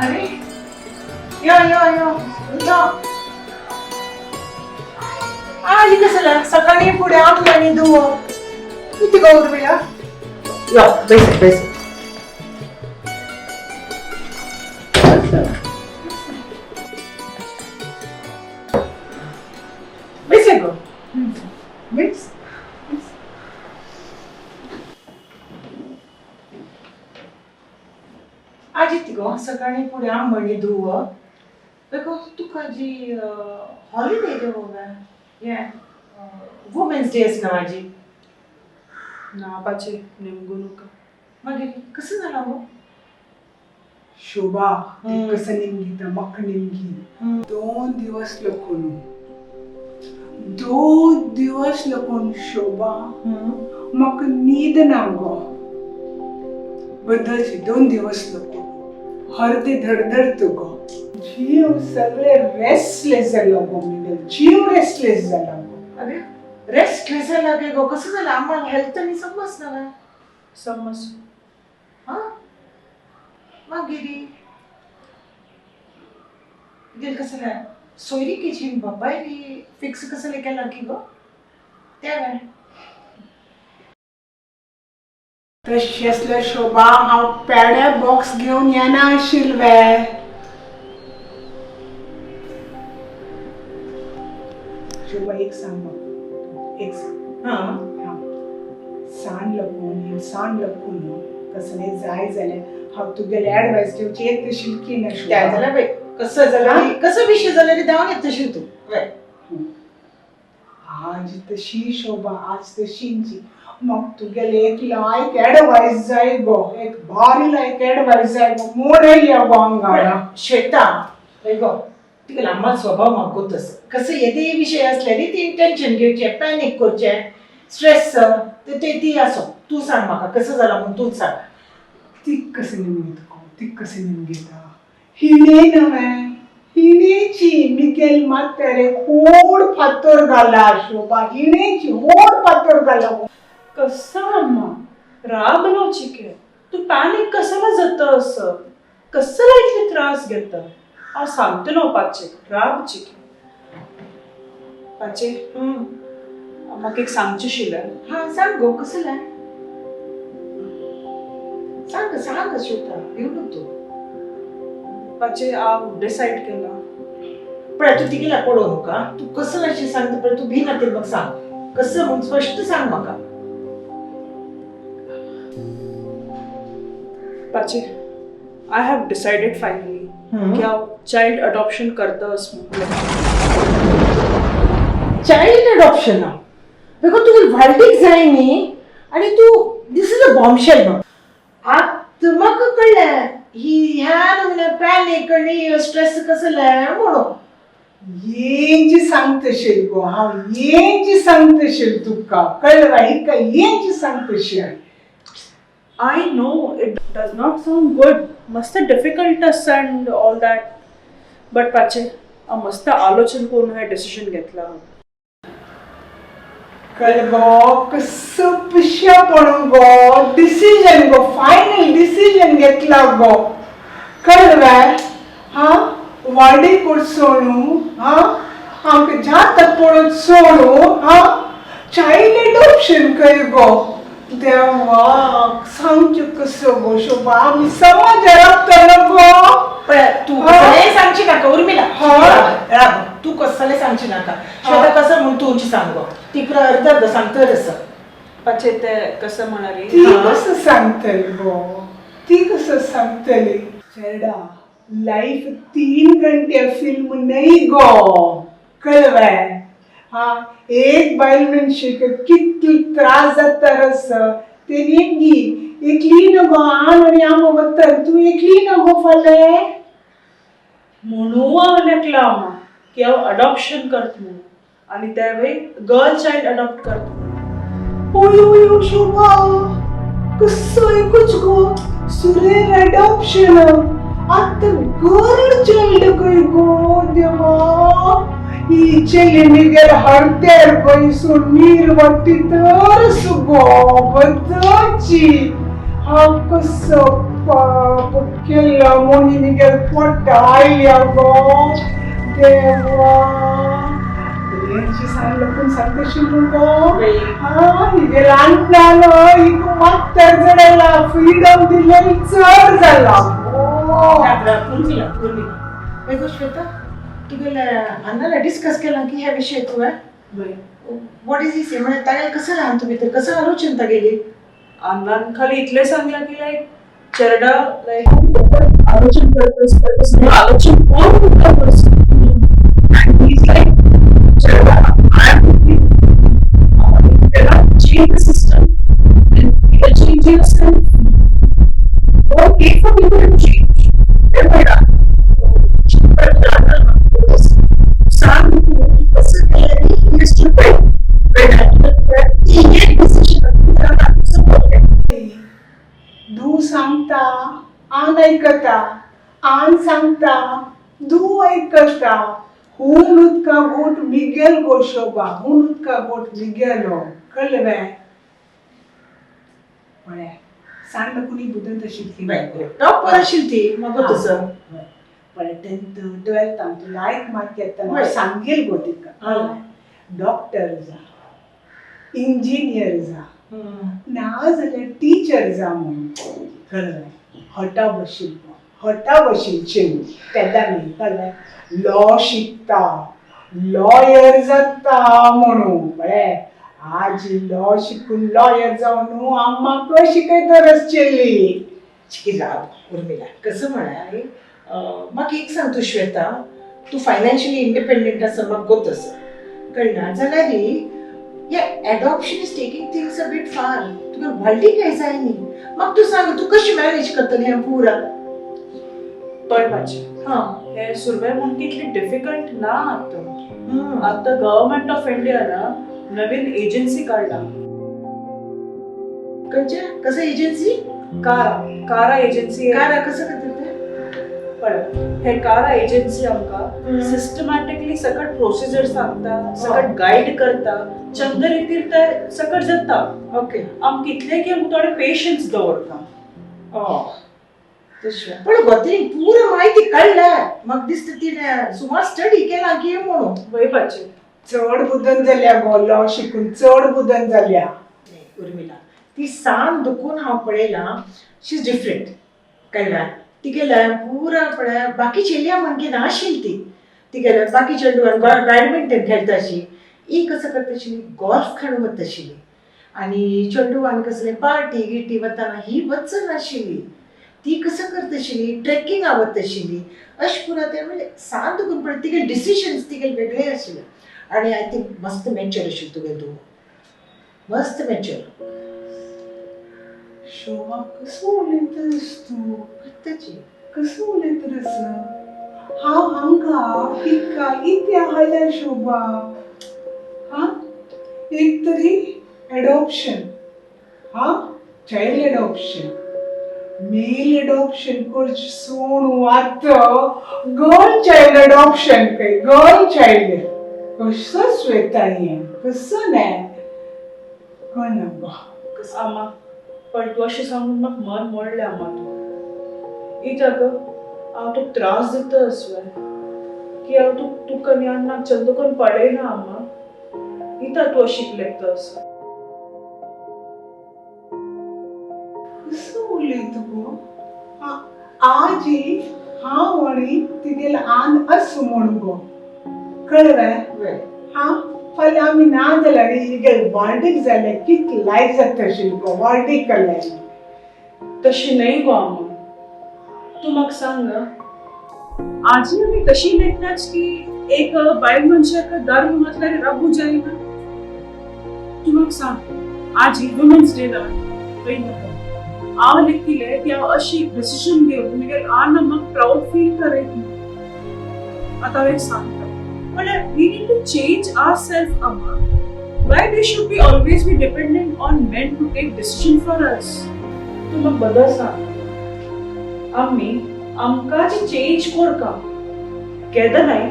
अरे यो यो यो यो. आज कसं सकाळी पुढे आमला आणि धुव किती गौर बिया. यो बेस बेस. बेस गो बेस. आजी गो सकाळी पुढे आंबणी धुव बेगो. तुका जी हॉलिडे देवो हे वुमेन्स डे ना आजी? ना पाचे, नेमगो नका. मागीर कसं झालं गो? शोभा, ते कसं निमगी तर मक निमगी. 2 दिवस लकोन, 2 दिवस लकोन शोभा, मक नीद ना गो. बदलची 2 दिवस लकोन हरदे धडधडतो गो. जीव सगळे रेस्टलेस झाला गो. मिगेल जीव रेस्टलेस झाला गो. अरे, रेस्टलेस झाला गे गो? कसं झालं? आम्हाला हेल्थ आणि समज ना. समज. हा, मागीर गेल कसं झालं? सोयरीकेची बापाय फिक्स कसं केला की गो त्या वेळ? तशी असल्या शोभा, हांव पेड्या बॉक्स घेवन येना आशिल्ले. शोभा, एक सांग म्हाका, एक सांग. हा. हा, सान लकून सान लकून कसलें जाय जाल्यार हांव तुगेले एडवायस घेवची एक तशी की ना. त्या शोभा, जाल्यार पळय कसं जाल्यार, कसं विशय जाल्यार धांवन येत तशी तूं वय. आज तशी शोभा, आज तशींची मग तुगेले एक लायक एडवायस जाय गो, एक भारी लायक एडवायस जाय गो. मोड येयली गो आंगार. श्वेता, पळय गो, तिका लांबा स्वभाव म्हाका तसं कसं येते विशय असले ती टेन्शन घेवचें, पॅनीक करचें, स्ट्रेस ते ते ती आसो. तूं सांग म्हाका कसं जाला म्हूण, तूंच सांग. ती कसं निमगीत गो, ती कसं निमगीता? हिणे नव्हे, हिणेची मिगेल मातेरे होड फातर घाला. शोभा, हिणेची होड फातर घाला गो. कसं अम्मा, राग नो चिके. तू पॅनिक कशाला जातं असं? कसला इतले त्रास घेत? हांव सांगता न्हू पाचे, राग चिके. पाचे, म्हाका एक सांगचें आशिल्लें. हा, सांग गो, कसं जाय सांग, सांग श्वेता, भिवू नको तूं. पाचे, हांव डिसायड केलां. पळय, तूं तिगेला पडो नका. तूं कसं अशें सांगता पळय, तूं भिना ते. म्हाका सांग कसं म्हूण, स्पश्ट सांग म्हाका. पाचे, I have decided finally की हांव चायल्ड अडॉप्शन करता अस म्हणून. Child adoption? Because तुका व्हार्डीक जाय न्ही आनी तूं, this is a bombshell. आतां म्हाका कळ्ळें ही ह्या नमुन्या पॅनीक आनी स्ट्रेस कसं म्हणून. येंची सांगतशील गो हांव, येंची सांगतशील तुका, कळ्ळें? हिका येंची सांगतशील. I know it does not sound good, मस्त डिफिकल्ट आसा अँड ऑल that, but पाचे, हांव मस्त आलोचन करून हें डिसिजन घेतला. कळ्ळें गो? कसं पिश्यापण गो, डिसिजन गो, फायनल डिसिजन घेतला गो, कळ्ळें? हा, वाडी सोडू, हा, आमकां जाता पळोवन सोडू. हा, चायल्ड एडॉप्शन कर गो. देवा, सांगचें कसं गो शोभा, आमी समाजा रावतलो गो? पळय, तूं हा? कसलें सांगची नाका उर्मिला. हा? राग, तूं कसलें सांगची नाका. श्वेता, कसं म्हूण तूं सांग गो. ती पुरा अर्द अर्द सांगतर आसा. पाचे, ते कसं म्हणाली. ती कसं सांगतली गो, ती कसं सांगतली? चेडा, लाईफ 3 घंटे फिल्म नाही गो, कळवें? हा, एक बायल मनशेक कितली त्रास जाता रस ते नेमकी एकली न गो. आन आनी आम वतर तूं एकली न गो फाल्यां. म्हणून हांव लेखलां अम्मा की हांव अडॉप्शन करत म्हणून आनी त्यावेळी गर्ल चायल्ड अडॉप्ट करत म्हणून. ओय ओय ओय, शोभा, कसं ऐकूच गो, सुरेर अडॉप्शन, आता गर्ल चाइल्ड खंय गो देवा? ही चेली मिगेल हरतेर बैसून नीर वाटी तर सुगो बदची. हांव कसो पाप केला म्हणून मिगेल पोटा आयल्या गो देवा. हेंची सांगलं पण सांगतशी गो. हा, हिगे ल्हानपणान हिका मात्तर जडयला, फ्रीडम दिलेली चड जाला. उर्मिला, उर्मिला, गो श्वेता, तुगेल्या अन्नाला डिस्कस केला की ह्या विषय तुवें? What is this? म्हणजे तागेले कसं राहन तुम्ही तर कसं आलोचन तागेली? अन्नान खाली इतले सांगला की लाईक चेरडा लाईक आलोचन करतस करतस आलोचन कोण करतस. And he's like, चेरडा, I am change the system and you change yourself. Don't wait for people to change. कसं केलं he has to pay. ती एक decision. धू सांगता आन ऐकता, आन सांगता धू ऐकता. हून उदका घोट मिगेल गो शोभा, हून उदका घोट मिगेलो. कळ्ळें वे? पळय सांड कुणी बुदन तशी ती. टॉपर आशिल्ली ती मगो तसं. पळय 10th 12th तूं लायक मार्क येतना सांगेल गो तिका, डॉक्टर जा, इंजिनियर जा, ना जाल्यार टिचर जा म्हणून. कळ्ळें? हटा बशील गो, हटा बशील चेडूं तेन्ना न्ही. कळ्ळें? लॉ शिकता, लॉयर जाता म्हणून. पळय आज लॉ शिकून लॉयर जावन न्हू आम्हाक शिकयता चेडली. राव उर्मिला, कसं म्हळ्यार म्हाका एक सांग तूं श्वेता, तूं फायनान्शियली इंडिपेंडंट आसा म्हाका गोत आसा, कळना जाल्यार या adoption is taking things a bit far. तुका व्हडली काय जाय न्ही. म्हाका तूं सांग, तूं कशी मॅनेज करतली हें पुरा? पळय पाचे, हां, हे सुरवे म्हणून इतली डिफिकल्ट ना आतां. आतां गव्हर्मेंट ऑफ इंडियान नवीन एजन्सी काडला. खंयचे कसं एजन्सी? कारा, कारा एजन्सी. कारा कसं करतात ते? पळय हे कारा एजन्सी आमकां सिस्टमॅटिकली सकट प्रोसिजर सांगता, सकट गायड करता, चंद रितीर ते सकट जाता. ओके. आमकां इतलें की आमकां थोडे पेशन्स दवरता. तशें पण गो ती पुरा म्हायती कळ्ळ्या म्हाका दिसता तिणें सुमार स्टडी केला की म्हणून. वय पाचे, चड बुदन जाल्या गो, लॉ शिकून चड बुदन जाल्या. उर्मिला, ती सान दुखून हांव पळयलां, शी is different. कळ्ळें? तिगेल्या पुरा पळय बाकी चेडया म्हणकी नाशिल्ली ती. तिगेल्या बाकी चेडवान बॅडमिंटन खेळटा अशी, ही कसं करता आशिल्ली, गोल्फ खेळूंक वता आशिल्ली. आनी चेडवान कसलें पार्टी गिटी वतना ही वचनाशिल्ली. ती कसं करता आशिल्ली, ट्रेकिंगा वता आशिल्ली. अशें पुरा तें म्हणजे सान दुखून पळय तिगेले डिसिजन्स तिगेले वेगळे आशिल्ले. आनी I think मस्त मॅच्युअर आशिल्ली तुगेली धूव, मस्त मॅच्युअर. शोभा, कसं उलयतस तूं? आत्ताची कसं उलयतस? हांव हांगा इतका इत्या हाडल्या शोभा. हा, एक तरी एडॉप्शन, हा चायल्ड एडॉप्शन, मेल एडॉप्शन करचें सोडून आतां गर्ल चायल्ड एडॉप्शन खंय. गर्ल चायल्ड कसं श्वेता हें कसं न्हय कळना गो. आमा, पण तूं अशें सांगून म्हाका मन मोडलें आमा. तूं इत्याक हांव तुका त्रास दिता आसलें की हांव तुका आनी अण्णाक चंद करून पळयना आमा. इत्याक तूं अशें लेखता आसा? कसं उलयता गो आजी? हांव आनी तिगेले आन आसूं म्हणून गो. कळ्ळें? हा, फाल्यां आमी ना जाल्यार हिगेले वार्डीक जाल्यार कितलें लायक जाता आशिल्लें गो, वार्डीक जाल्यार. तशी न्हय गो आमा. तूं म्हाका सांग, आजी आमी तशी लेखनाच की एक बायल मनशाक धर्म म्हटल्यार राबू जायना? तूं म्हाका सांग, आजी वुमन्स डे पळय नाका हांव लेखिलें की हांव अशी डिसिजन घेवन मागीर आन म्हाका प्रावड फील करयता. आतां हांव एक सांगता म्हळ्यार we need to change our self Amma. Why we should be always be dependent on men to take decision for us? तूं म्हाका बदल सांग, आमी आमकां जी चेंज करता केदनाय.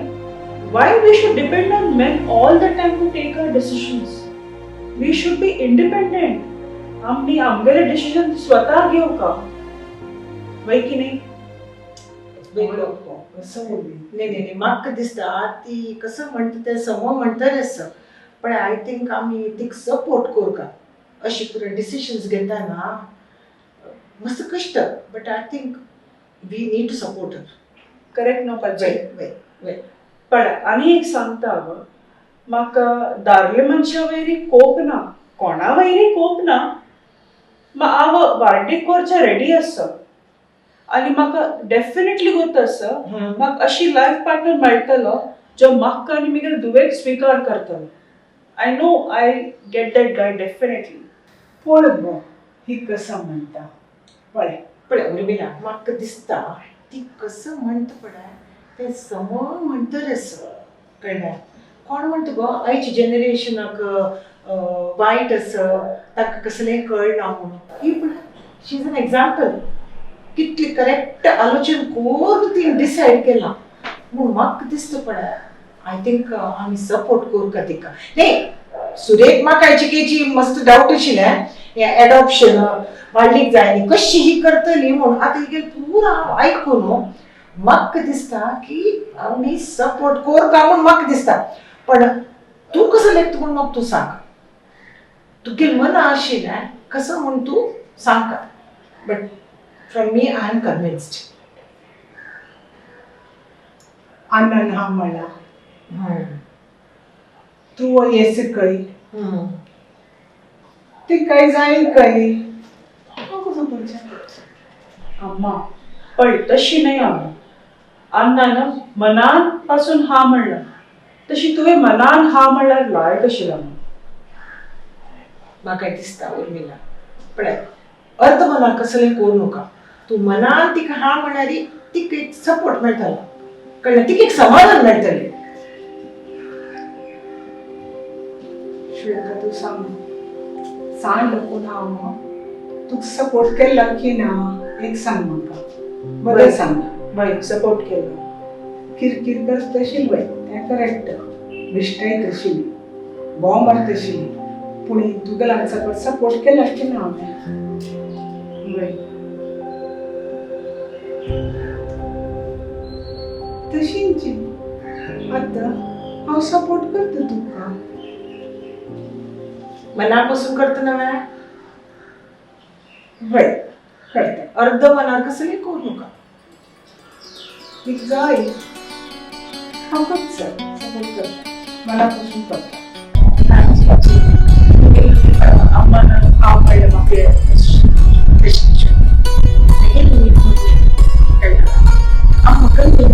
Why we should depend on men all the time to take our decisions? We should be independent. आमी आमगेले डिसिजन स्वता घेवका वय की नाही? कसं नाही नाही म्हाका दिसता ती कसं म्हणटा तें समो म्हणटलेच, पण I think आमी तिका सपोर्ट करका अशी पुरो डिसिजन्स घेता ना मस्त कश्ट, but I think we need to support her. Correct न्हू पाजी? वय वय. पण आनी एक सांगता हांव, म्हाका दारले मनशा वयरी कोप ना, कोणा वयरी कोप ना, हांव वार्डीक करच्या रेडी आसा आनी म्हाका डेफिनेटली गोत आसा म्हाका अशी लायफ पार्टनर मेळटलो जो म्हाका आनी म्हगेले धुवेक स्विकार करतलो. I know I get that guy definitely. पळय गो ही कसं म्हणटा पळय. पळय उर्मिला, म्हाका दिसता ती कसं म्हणटा पळय तें समो म्हणटलेच, कळ्ळें? कोण म्हणटा गो आयच्या जनरेशनाक वायट आसा, तांकां कसलें कळना म्हणून. ही पळय शी is an example, कितली करेक्ट आलोचन करून ती डिसायड केलां म्हूण म्हाका दिसता पळय I think आमी सपोर्ट करूंक तिका. न्ही सुरेक म्हाका आयची मस्त डावट आशिल्लें हें एडॉप्शन वाडलीक जाय न्ही कशी ही करतली म्हूण. आतां हिगेलें पुरा हांव आयकून न्हू म्हाका दिसता की आमी सपोर्ट करता म्हूण म्हाका दिसता, पण तूं कसो लेखता म्हूण म्हाका तूं सांग, तुगेलें मना आशिल्लें कसो म्हूण तूं सांग, but from me I am convinced. आनंद हा म्हणला तूं येस कळी ती काय जाय कळी हांव कसो करचें? अम्मा पळय तशी न्हय अम्मा, अण्णान मनान पासून हा म्हणलां, तशी तुवें मनान हा म्हणल्यार लायक आशिल्लें अम्मा. म्हाका दिसता उर्मिला पळय अर्द मनान कसलें करूं नाका, तूं मनान तिका हा म्हळ्यार तिका एक सपोर्ट मेळटलो, कळ्ळें? तिका एक समाधान मेळटलें. श्वेता तूं सांग सांग कोण हांव तुका सपोर्ट केला की ना एक सांग म्हाका, बरें सांग. बाय सपोर्ट केलो. किरकिर करतशील वय तें करेक्ट, बिश्टाय तशी बोंब मारतशी, पूण तुगेल्यान सकट सपोर्ट केला की ना हांवें? वय तशींची आतां हांव सपोर्ट करता तुका. मनापासून करता ना? वय करता. अर्द मनार कसलें करूं नाका. एक जाय हांव करता सपोर्ट करता, मनापासून करता. अम्मान हा म्हणलें म्हाका. अम्मा.